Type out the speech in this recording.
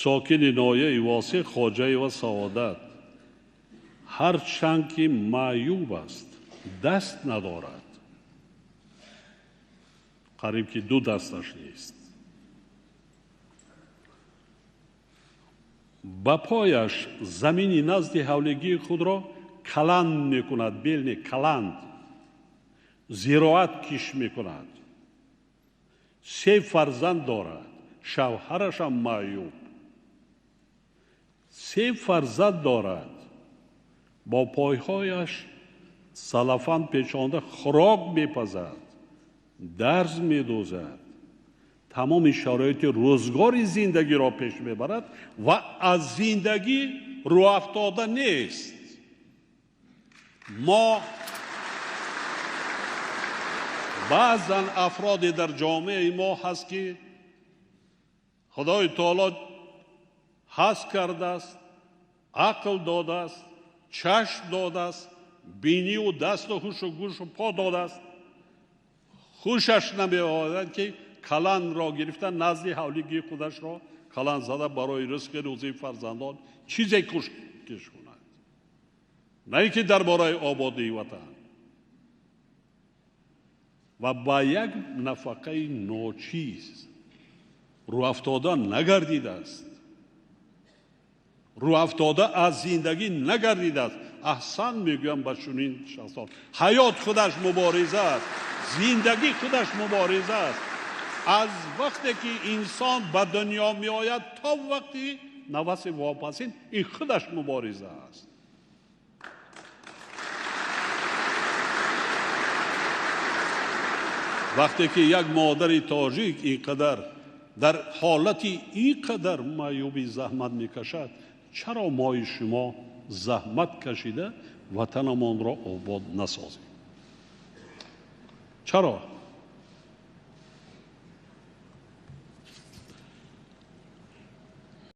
Сокини ноҳияи Восеъ Хоҷаева Саодат ҳарчанд ки маъюб аст, даст надорад, қариб ки ду дасташ нест, ба пояш замини назди ҳавлигии худро каланд мекунад, белне каланд, зироат киш мекунад. Се фарзанд дорад, шавҳарашам маъюб. Се фарзанд дорад, бо пойҳояш салафан печонда хӯрок мепазад, дарз медӯзад, тамоми шароити рӯзгори зиндагиро пеш мебарад ва аз зиндагӣ рӯафтода нест. Мо баъзан афроде дар ҷомеаи мо ҳаст, ки Худои таоло ҳаст кардааст, ақл додааст, чашм додааст, биниву дасту ҳушу гӯшу по додааст, хушаш намеояд, ки каландро гирифта назди ҳавлигии худашро каланд зада барои ризқи рӯзии фарзандон чизе кӯшиш кунад, на ин ки дар бораи ободии ватан. Ва ба як нафақаи ночиз рӯафтода нагардидааст, рӯафтода аз зиндагӣ нагардидааст. Аҳсан мегӯям ба чунин шахсон. Ҳаёт худаш мубориза аст, зиндагӣ худаш мубориза аст. Аз вақте ки инсон ба дунё меояд то вақти нафаси вопасин, ин худаш мубориза аст. Вақте ки як модари тоҷик ин қадар дар ҳолати ин қадар маъюбӣ заҳмат мекашад, чаро мои шумо заҳмат кашида ватанамонро обод насозем? Чаро?